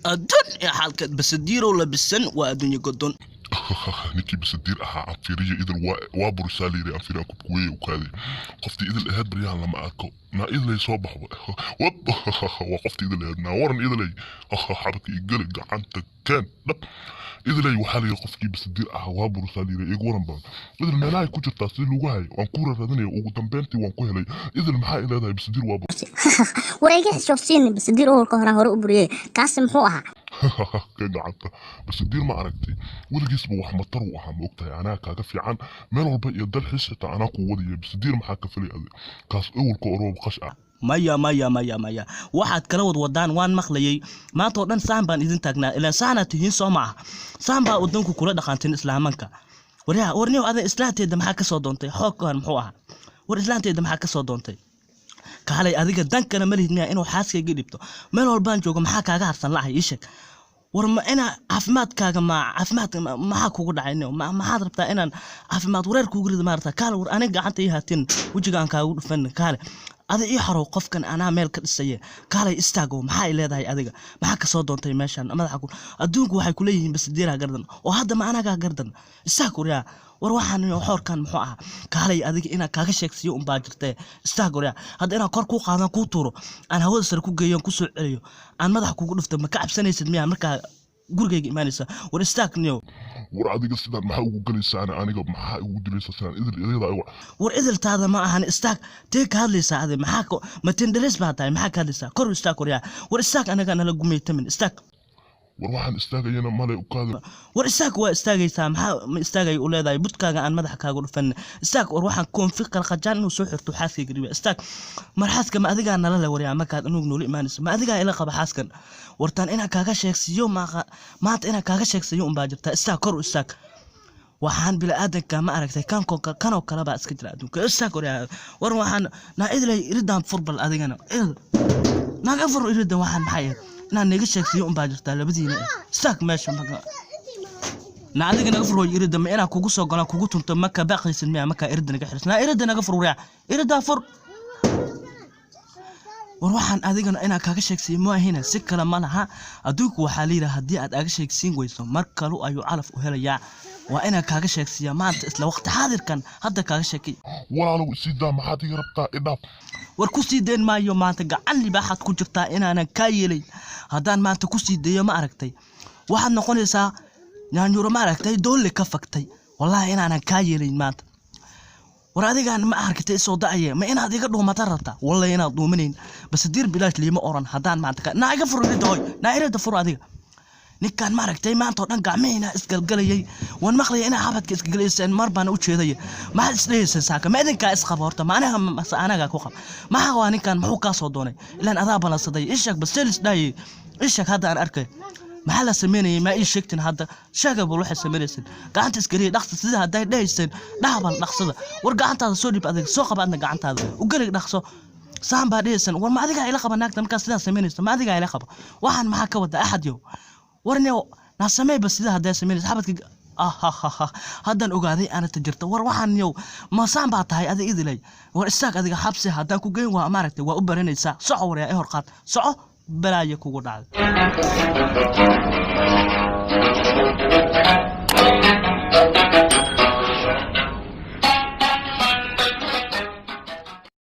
Adduun iyo xaalka basadiirow labisan waa adduunyo godon. Ninkii basadiir ahaa aan fiiriyo. Idil waa burisaa layidhi. Aan fiiriyo, aan kubkuweeye u kaaday. Qoftii Idil ahayd baryahan lama arko. Naa Idilay, soo baxba. Wab, waa qoftii Idil ahayd. Naa waran Idilay, xabadka igeli, gacanta keen dhab. Idilay, waxaa layidhi qofkii basadiir ahaa waa burisaa layidhi. Igu waran badan Idil, meelahay ku jirtaa si lagu hayo waan ku raadinaya. Ugu dambeyntii waan ku helay. Idil, maxaa i leedahay? Basadiir waa War iga xishoobsiin. Basadiir oholka horaa hore u buriyey, kaasi muxuu ahaa? Ka gacanta basadiir ma aragtay? Weligiisba wax matar uu ahaa, ma ogtahay? Anaa kaaga fiican meel walba iyo dalxiis xitaa anaa ku wadaya. Basadiir maxaa ka filay adi? Kaas ewelka oroob qash ah. Maya, maya, maya, maya, waxaad kala wadwadaan waan maqlayay. Maanta oo dhan saan baan idin taagnaa. Ilaa saanaad tihiin, soo ma aha? Saan baa wadanku kula dhaqaanteen islaamanka. Waryaa, warniyow, adan islaanteeda maxaa ka soo doontay? Xoog ka hor muxuu ahaa? War islaanteeda maxaa ka soo doontay? Kaalay adiga, dankana ma lihid miyaa inuu xaaskayga dhibto? Meel walbaan joogo maxaa kaaga harsan la'ahay? Ii sheeg. War ma inaa caafimaadkaaga, ma caafimaadka maxaa kugu dhacay niyow? Maxaad rabtaa? Inaan caafimaad wareer kugu rido maarata? Kaale, war aniga gacanta ii haatin, wejiga aan kaagu dhufan. Kaale adi, ii xarow qofkan, anaa meel ka dhisaye. Kaalay, istaago. Maxaa i leedahay adiga? Maxaa kasoo doontay meeshan madaxa ku? Adduunku waxay kuleeyihiin basadiiraa gardan, oo hadda ma anagaa gardan? Istaag waryaa. War waxaan xoorkan muxuu ahaa? Kaalay adiga, inaan kaaga sheegsiiyo unbaa jirtee. Istaag waryaa. Hadda inaan kor kuu qaadan, kuu tuuro, aan hawada sare ku geeyo, aan kusoo celiyo, aan madaxa kugu dhufto, ma ka cabsanaysid miyaa markaa gurigayga imaanaysa? War istaag niyow. War adiga, sidaan maxaa ugu galaysaa? Aniga maxaa ugu dilaysaa sidaan? Idil iyada igu War idiltaada ma ahan. Istaag. Tee ka hadlaysaa adi? Maxaa ma tenderes baa tahay? Maxaa ka hadlaysaa? Kor u istaag waryaa. War istaag, anaga nala gumaytamin. Istaag. War waxaan istaagayana male, ukaada. War istaag. Waa istaagaysaa. Maxaa ma istaagay u leedahay? Budkaaga aan madaxa kaaga dhufan. Istaag. War waxaan koonfi qalqajaan inuu soo xirto xaaskayga dhiba. Istaag. Mar xaaska ma adigaa nala le? Waryaa, markaad anugu noola imaanayso, ma adigaa ila qaba xaaskan? Wartaan inaan kaaga sheegsiiyo maaqa maanta, inaan kaaga sheegsiiyo unbaa jirtaa. Istaag, kor u istaag. Waxaan bini'aadanka ma aragtay? Kanoo kale baa iska jira adduunka. Istaag waryaa. War waxaan naa idilay, iridan furbal adigana idil naga fur iridan. Waxaan maxay ahayd? Inaan naga sheegsiiyo unbaa jirtaa labadiina. Istaag meesha marka. Na adiga naga fur hoy irida. Ma inaa kugu soo galaan, kugu tunto maka baaqaysid miya markaa irida naga xiris? Naa irida naga fur waryaa, iridaa fur. War waxaan adigana inaa kaaga sheegsiiyo ma ahina, si kale ma laha. Adduunku waxaa la yidhaha, haddii aad aga sheegsiin weyso, mar kalu ayuu calaf u helayaa. Waa inaan kaaga sheegsiiyaa maanta, isla waqti xaadirkan hadda kaaga sheekay. Walaalow, isii daa. Maxaad iga rabtaa? Idhaaf. War ku sii dayn maayo. Maanta gacan libaaxaad ku jirtaa inaanan kaa yeelayn. Haddaan maanta ku sii dayo, ma aragtay, waxaad noqonaysaa nyaanyuro, ma aragtay, doolle ka fagtay. Wallaahi inaanan kaa yeelayn maanta. War adigaan ma aragtay isoo da'aye, ma inaad iga dhuumata rabtaa? Wallahi inaad dhuumanayn. Bas diir bilaash liima oran. Haddaan maanta ka naa iga fur irida hoy, naa irida fur adiga. Ninkaan ma aragtay, maanta oo dhan gacmihiina isgalgalayay. Waan maqlaya inaa xabadka isgalgalayseen, mar baana u jeedaya. Maxaad isdhehayseen saaka? Ma idinkaa isqaba horta? Ma aniga mase anagaa ku qaba? Maxaa waa ninkaan? Muxuu kaa soo doonay? Ilaan adaa balansaday. Ishag basel isdhahayay. Ishag hadda aan arkay. Maxaa la sameynayay? Maa ii sheegtin hadda? Sheega bal waxay sameynayeen. Gacanta isgeliya dhaqsa. Sida hadday dhahayseen dhahabal dhaqsada. War gacantaada soo dhib adiga, soo qaba adna gacantaada u gelig dhaqso. Saan baa dhehaysan. War ma adigaa ila qaba naagta markaa sidaa samaynaysa? Ma adigaa ila qaba? Waxaan maxaa ka wada axad yow? War ne naa sameeyba sida hadday samaynaysa xabadka. Ahahaha, haddaan ogaaday aanata jirta. War waxaan yow, ma saan baa tahay adiga idilay? War istaag adiga. Xabsi haddaan ku geyn waa maaragtay, waa u baranaysaa. Soco waryaa, i hor qaad. Soco, balaayo kugu dhacday.